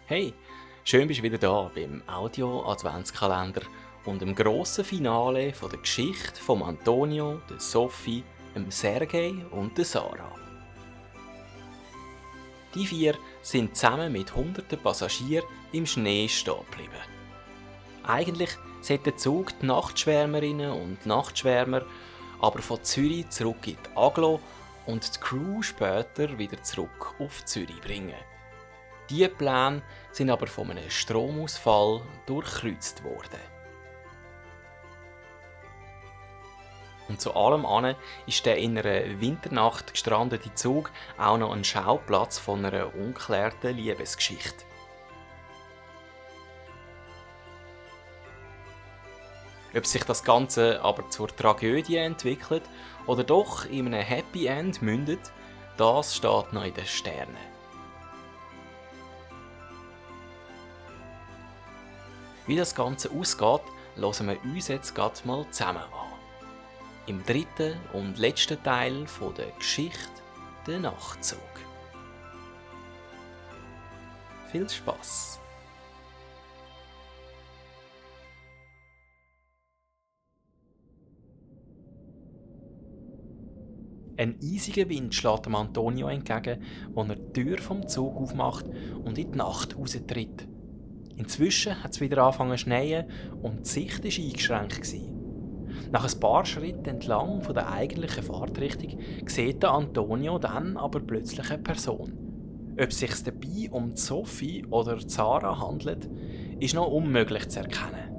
Hey, schön bist du wieder da beim Audio-Adventskalender und dem grossen Finale von der Geschichte von Antonio, der Sophie, dem Sergei und der Sarah. Die vier sind zusammen mit hunderten Passagieren im Schnee stehen geblieben. Eigentlich sollten der Zug die Nachtschwärmerinnen und Nachtschwärmer aber von Zürich zurück in die Aglo und die Crew später wieder zurück auf Zürich bringen. Diese Pläne sind aber von einem Stromausfall durchkreuzt worden. Und zu allem an ist der in einer Winternacht gestrandete Zug auch noch ein Schauplatz von einer ungeklärten Liebesgeschichte. Ob sich das Ganze aber zur Tragödie entwickelt oder doch in einem Happy End mündet, das steht noch in den Sternen. Wie das Ganze ausgeht, hören wir uns jetzt gerade mal zusammen an. Im dritten und letzten Teil der Geschichte «Der Nachtzug». Viel Spass! Ein eisiger Wind schlägt dem Antonio entgegen, als er die Tür vom Zug aufmacht und in die Nacht raustritt. Inzwischen hat es wieder angefangen zu schneien und die Sicht war eingeschränkt. Nach ein paar Schritten entlang von der eigentlichen Fahrtrichtung sieht Antonio dann aber plötzlich eine Person. Ob es sich dabei um Sophie oder Sarah handelt, ist noch unmöglich zu erkennen.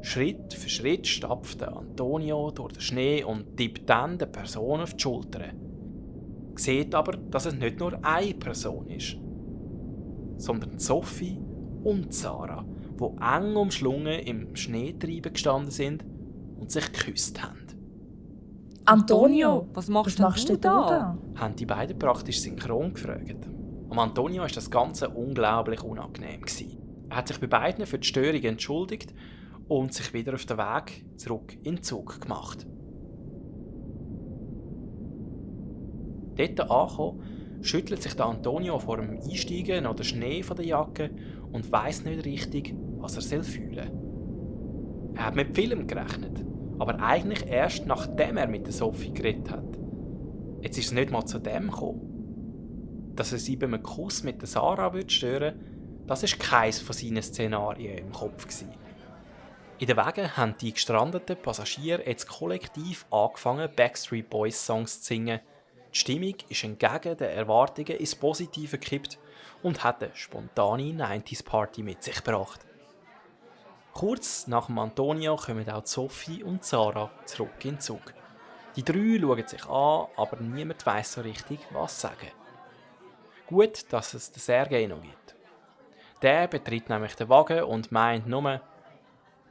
Schritt für Schritt stapft Antonio durch den Schnee und tippt dann der Person auf die Schulter. Sieht aber, dass es nicht nur eine Person ist, sondern Sophie und Sarah, die eng umschlungen im Schneetreiben gestanden sind und sich geküsst haben. Antonio, was machst du da? Haben die beiden praktisch synchron gefragt. Am Antonio war das Ganze unglaublich unangenehm. Er hat sich bei beiden für die Störung entschuldigt und sich wieder auf den Weg zurück in den Zug gemacht. Dort angekommen, schüttelt sich der Antonio vor dem Einsteigen noch den Schnee von der Jacke und weiss nicht richtig, was er fühlen soll. Er hat mit vielem gerechnet, aber eigentlich erst nachdem er mit der Sophie geredet hat. Jetzt ist es nicht mal zu dem gekommen. Dass er sie beim Kuss mit der Sarah stören würde, das war keines von seinen Szenarien im Kopf. In den Wegen haben die gestrandeten Passagiere jetzt kollektiv angefangen, Backstreet Boys Songs zu singen. Die Stimmung ist entgegen den Erwartungen ins Positive gekippt und hat eine spontane 90s-Party mit sich gebracht. Kurz nach dem Antonio kommen auch Sophie und Sarah zurück in den Zug. Die drei schauen sich an, aber niemand weiss so richtig, was sagen. Gut, dass es den Sergei noch gibt. Der betritt nämlich den Wagen und meint nur: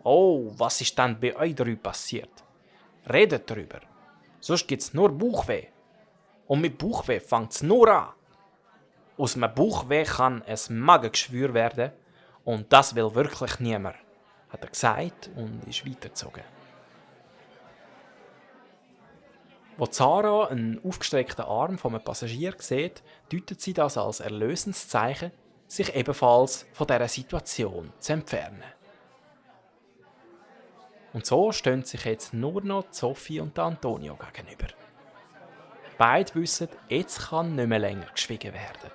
«Oh, was ist denn bei euch drei passiert? Redet darüber, sonst gibt's nur Bauchweh. Und mit Bauchweh fängt's nur an. Aus einem Bauchweh kann ein Magengeschwür werden und das will wirklich niemand», hat er gesagt und ist weitergezogen. Als Sarah einen aufgestreckten Arm von einem Passagier sieht, deutet sie das als erlösendes Zeichen, sich ebenfalls von dieser Situation zu entfernen. Und so stehen sich jetzt nur noch Sophie und Antonio gegenüber. Beide wissen, jetzt kann nicht mehr länger geschwiegen werden.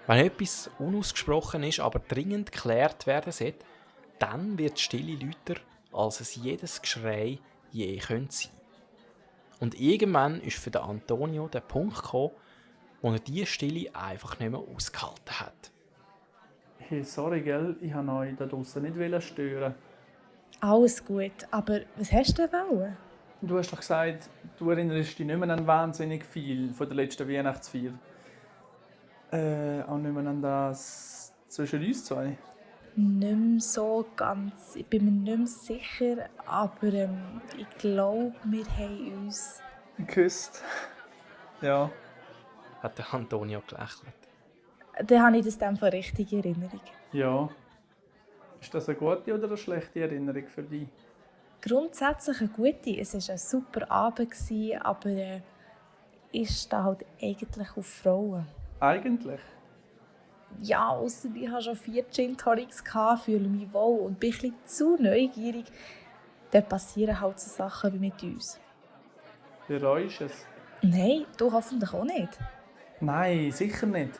Wenn etwas unausgesprochen ist, aber dringend geklärt werden sollte, dann wird die Stille lauter, als es jedes Geschrei je sein könnte. Und irgendwann ist für den Antonio der Punkt gekommen, wo er diese Stille einfach nicht mehr ausgehalten hat. Hey, sorry, gell? Ich wollte euch da draussen nicht stören. Alles gut, aber was hast du denn wollen? Du hast doch gesagt, du erinnerst dich nicht mehr an wahnsinnig viel von der letzten Weihnachtsfeier. Auch nicht mehr an das zwischen uns zwei. Nicht mehr so ganz. Ich bin mir nicht mehr sicher, aber ich glaube, wir haben uns... Geküsst. Ja. Hat der Antonio gelächelt. Dann habe ich das dann von richtig in Erinnerung. Ja. Ist das eine gute oder eine schlechte Erinnerung für dich? Grundsätzlich eine gute. Es war ein super Abend, aber ich stehe halt eigentlich auf Frauen. Eigentlich? Ja, ausser ich hatte schon 4 Gin Tonics, fühle mich wohl und bin ein bisschen zu neugierig. Dann passieren halt so Sachen wie mit uns. Bereust du es? Nein, du hoffentlich auch nicht. Nein, sicher nicht.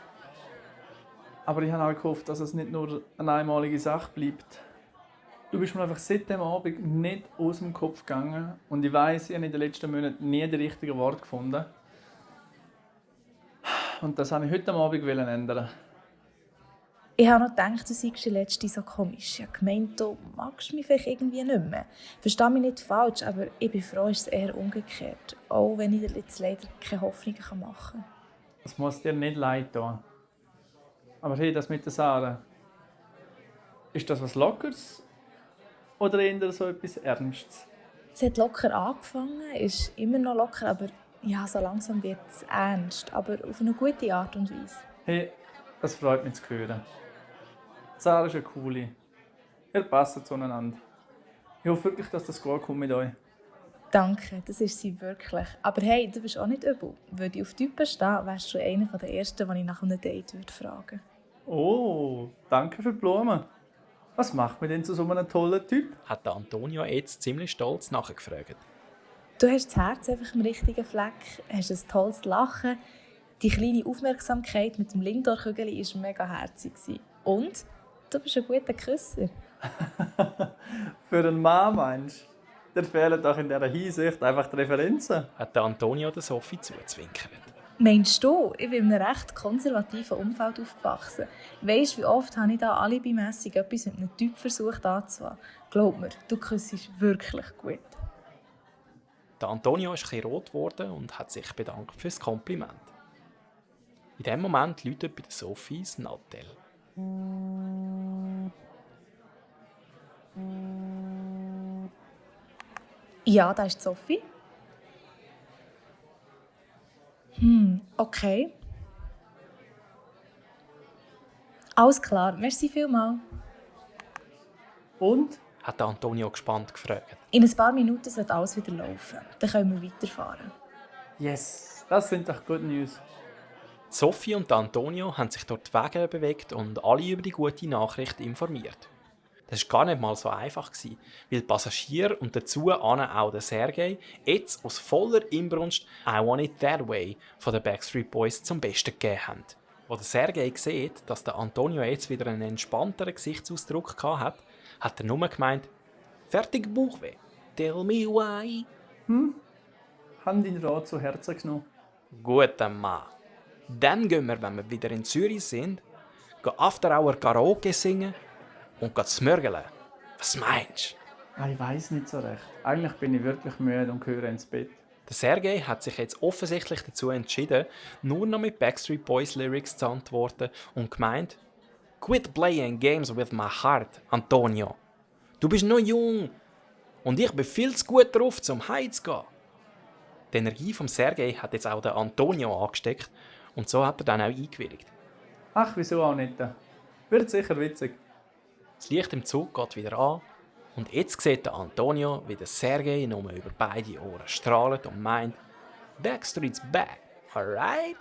Aber ich habe auch gehofft, dass es nicht nur eine einmalige Sache bleibt. Du bist mir einfach seit dem Abend nicht aus dem Kopf gegangen. Und ich weiss, ich habe in den letzten Monaten nie die richtigen Worte gefunden. Und das wollte ich heute Abend ändern. Ich habe noch gedacht, du seist die letzte so komisch. Ich habe gemeint, du magst mich vielleicht irgendwie nicht mehr. Verstehe mich nicht falsch, aber ich bin froh, ist es eher umgekehrt. Auch wenn ich dir jetzt leider keine Hoffnungen machen kann. Es muss dir nicht leid tun. Aber hey, das mit der Sarah. Ist das was Lockeres? Oder eher so etwas Ernstes? Es hat locker angefangen, ist immer noch locker, aber ja, so langsam wird es ernst. Aber auf eine gute Art und Weise. Hey, das freut mich zu hören. Sarah ist eine coole. Ihr passt zueinander. Ich hoffe wirklich, dass das gut kommt mit euch. Danke, das ist sie wirklich. Aber hey, du bist auch nicht übel. Würde ich auf Typen stehen, wärst du einer der Ersten, die ich nach einem Date fragen würde. Oh, danke für die Blumen. Was macht mich denn zu so einem tollen Typ? Hat der Antonio jetzt ziemlich stolz nachgefragt. Du hast das Herz einfach am richtigen Fleck, hast ein tolles Lachen. Die kleine Aufmerksamkeit mit dem Lindor-Kügeli war mega herzig. Und du bist ein guter Küsser. Für einen Mann, meinst du? Der fehlen doch in dieser Hinsicht einfach die Referenzen. Hat der Antonio der Sophie zuzwinkert. Meinst du, ich bin in einem recht konservativen Umfeld aufgewachsen. Weisst du, wie oft habe ich da alibimässig etwas mit einem Typ versucht anzufangen? Glaub mir, du küssest wirklich gut. Der Antonio ist etwas rot geworden und hat sich bedankt für das Kompliment. In diesem Moment läutet bei der Sophie das Nattel. Ja, da ist Sophie. Okay. Alles klar, merci vielmals. Und? Hat der Antonio gespannt gefragt. In ein paar Minuten sollte alles wieder laufen. Dann können wir weiterfahren. Yes, das sind doch gute News. Sophie und der Antonio haben sich dort die Wege bewegt und alle über die gute Nachricht informiert. Das war gar nicht mal so einfach, weil die Passagiere und dazu auch der Sergei jetzt aus voller Inbrunst «I Want It That Way» von den Backstreet Boys zum Besten gegeben haben. Als der Sergei sieht, dass der Antonio jetzt wieder einen entspannteren Gesichtsausdruck hatte, hat er nur gemeint «Fertig Bauchweh, tell me why». Haben deinen Rat zu Herzen genommen? Guter Mann. Dann gehen wir, wenn wir wieder in Zürich sind, After Hour Karaoke singen und smörgeln. Was meinst du? Ich weiss nicht so recht. Eigentlich bin ich wirklich müde und gehöre ins Bett. Der Sergei hat sich jetzt offensichtlich dazu entschieden, nur noch mit Backstreet Boys Lyrics zu antworten und gemeint: «Quit playing games with my heart, Antonio. Du bist noch jung und ich bin viel zu gut drauf, zum Heim zu gehen.» Die Energie vom Sergei hat jetzt auch der Antonio angesteckt und so hat er dann auch eingewilligt. Ach, wieso auch nicht? Wird sicher witzig. Das Licht im Zug geht wieder an und jetzt sieht der Antonio, wie der Sergei nur über beide Ohren strahlt und meint: «Backstreet's back, alright?»